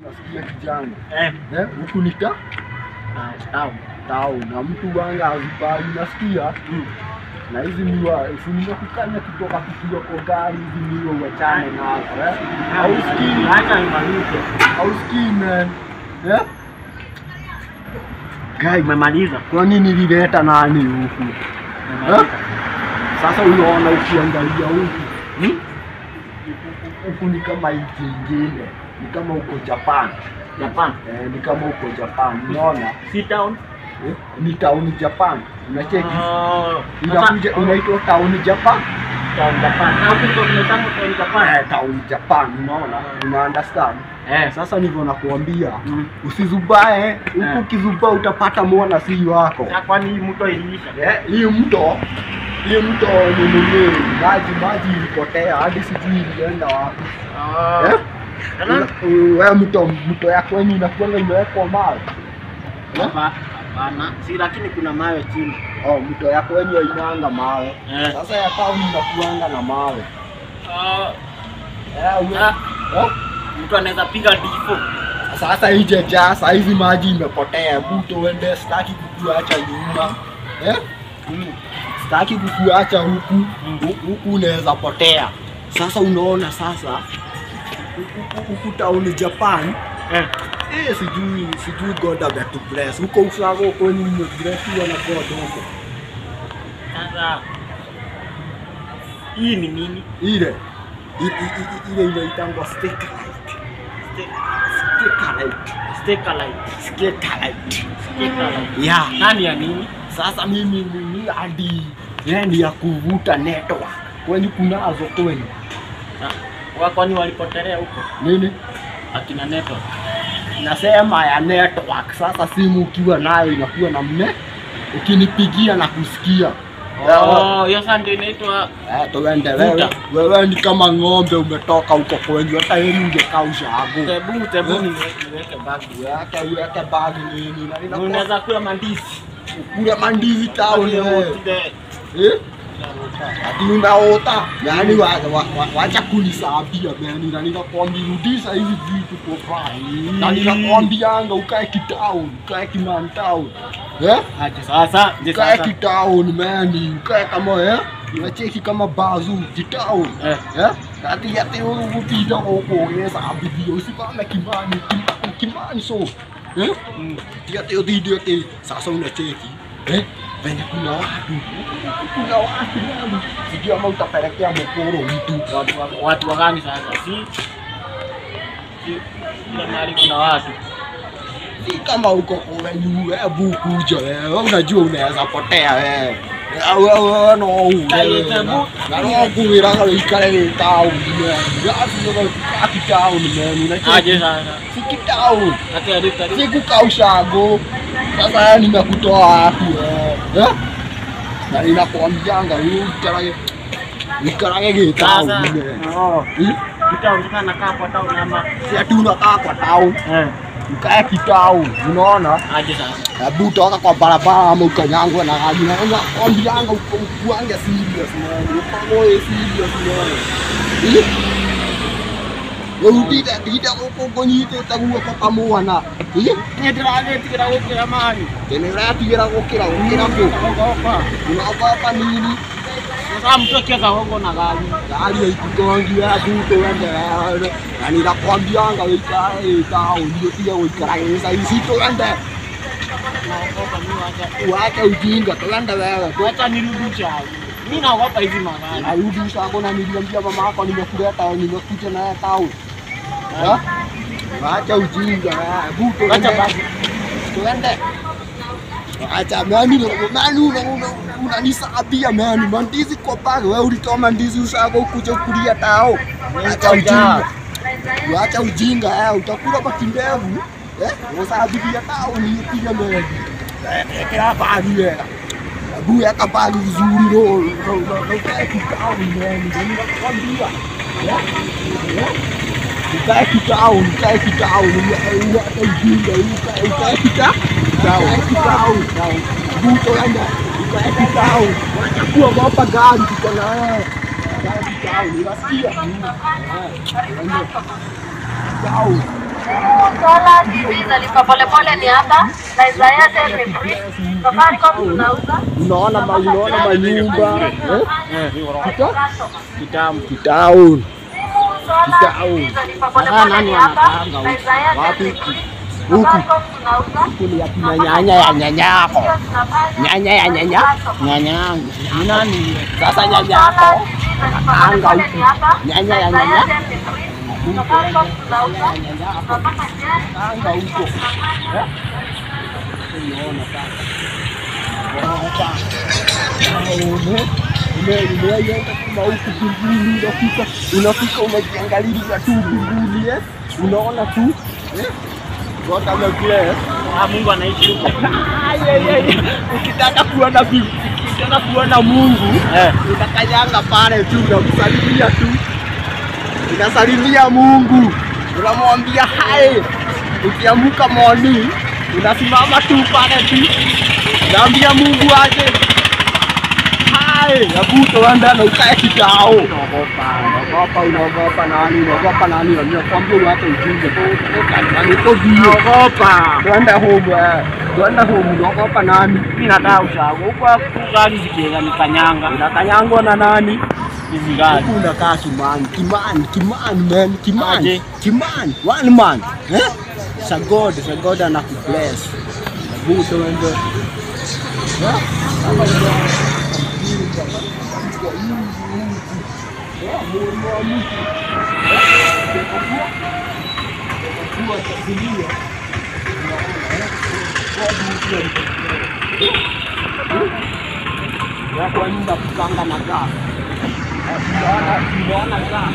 Nasikia kijana. Huku ni town na mtu wanga azibali nasikia. Na hizi miwa nimekukanya kutoka kukiwa kwa gari, hizi miwa uachane nazo. Hausikii. Acha nimalize. Hausikii man. Guy, umemaliza. Kwa nini nilileta nani huku? Sasa unaona ukiangalia huku. Huku ni kama nchi nyingine. Ni kama uko Japan. Japan. Ni kama uko Japan. Unaona? Si town. Ni town Japan. Unacheki? Inakuja inaitwa town Japan. Town Japan. Hapo ndio tunaitanga town Japan. Town Japan, unaona? Una understand? Sasa ndivyo nakuambia. Usizubae, huku ukizubaa utapata mwana si wako. Sasa kwani hii mto iliisha? Hii mto ni nini? Maji ilipotea hadi sijui ilienda wapi. Wewe mto yako yenyewe inakuwa imewekwa mawe. Hapana, si lakini kuna mawe chini. Mto yako yenyewe inaanga mawe. Sasa ya town inakuanga na mawe. Mtu anaweza piga difo. Sasa ije jasa hizi maji imepotea. Mtu uende, sitaki kukuacha nyuma. Sitaki kukuacha huku. Huku unaweza potea. Sasa unaona sasa huku town Japan. Sijui God ametubless. Huko ushago kwenu mmeblessiwa na God huko. Sasa hii ni nini? Ile inaitangwa stakelite. Stakelite. Yeah. Nani ya nini? Sasa mimi ni hadi ni ya kuvuta network. Kwani kunazo kwenu? Kwani walipotelea huko? Nini? Akina network. Nasema ya network. Sasa simu ukiwa nayo inakuwa na mne, ukinipigia na kusikia. Hiyo sasa ndio inaitwa tuende wewe. Wewe ni kama ng'ombe umetoka huko kwenyu, hata yeye ungekaa ushago. Tebu niweke bag. Uweke bag nini? Na unaweza kula mandizi. Kula mandizi town wewe. Ati unaota. Yaani wacha kunisabia man. Na ninakwambia rudisha hizi vitu kwa bag. Na ninakwambianga ukae kitown, ukae kiman town. Aje sasa, je ukae sasa. Kitown man, ukae kama unacheki kama bazu kitown. Ati ati ukipita huko ungesabia usimame kimani so. Ati ati sasa unacheki. Venye kuna watu nani. Sijui ama utapelekea mkoro mtu. Watu wa gani sasa? Si kila mahali kuna watu. Si kama uko kwenyu, hebu kuja wewe. Unajua unaweza potea wewe. Wewe no. Na no kuwira ikale town. Ya town man. Aje sasa. Si town. Ati Si kukaushago. Sasa nimekutoa wapi wewe? Na ninakwambianga uikarage gitau. Kitau unakaa kwa town ama? Si ati unakaa kwa town. Ukae kitau, unaona? Aje sasa. Hebu toka kwa barabara ama ukanyangwe na gari. Nakwambianga ukuange serious man. Upangoe serious man. Wewe ndida ukonyite guoko ta mwana. Ni ndĩragĩtigĩra gũkĩra mani. Nĩ ũratigĩra gũkĩra kũ? Unaogopa nini? Sasa mtu akiweza hongo na gari. Gari haikugongi wewe buto uende wewe. Na ninakwambianga uikae town, utige gũikara gĩcagi citũ uende. Naogopa mimi wacha. Wacha ujinga tuende wewe. Wacha nirudi ushago. Mimi naogopa hizi magari. Narudi ushago na niliambia mama yako nimekuleta nimekuja naye town. Wacha ujinga buto. Wacha basi. Tuende. Acha mani unanisabia mani mandizi kwa bag wewe ulitoa mandizi ushago ukuja kulia tao. Acha ujinga. Wacha ujinga utakula makindevu. Usabia tao ni piga mani. Kila bag wewe. Abu yaka bag vizuri ro. Ukae kitao mani. Ninakwambia. Ukae kitao, ukae kitao. Uache ujinga, ukae kitao. Ukae kitao. Buto yanga. Ukae kitao. Wacha kuogopa gari tuko na wewe. Ukae kitao, unasikia? Kitao. Solar TV zalipa polepole ni hapa na za Airtel ni free. Safaricom tunauza. Unaona unaona manyumba eh? Kitambo. Kitaun. Solar TV zalipa polepole ni hapa na za Airtel ni free. Huku. Safaricom tunauza. Huku ni ya kina nyanya ya nyanyako. Nyanya ya nyanya. Nyanya yangu. Ni nani? Sasa nyanya yako. Anga huku. Nyanya ya nyanya. Anga huko. Eh? Unaona sasa. Umeenda kama huku mbinguni, unafika unajiangalia tu mbinguni eh? Unaona tu eh? God amebless. Ah, Mungu anaishi huko. Ukitaka kuona ukitaka kuona Mungu Eh. utakanyanga pale tu, unamsalimia tu, unasalimia Mungu, unamwambia hai. Ukiamuka morning unasimama tu pale tu, unaambia Mungu aje hai, hebu tuende na ukae kikao. Unaogopa, unaogopa nani? Unaogopa nani? Nakwambia uache ujinga. Naogopa. Tuende home, eh. Tuende home, unaogopa nani? Mimi nataka ushago. Huko gari zikiweza nikanyanga. Unakanyangwa na nani? Hizi gari. Huku unakaa Kimani, Kimani, Kimani man, Kimani, Aje. Kimani, one man. Eh? Sa God, sa God anakubless. Hebu tuende. Eh? Kama kwa nyumba kupanga na gas. Unaona gas.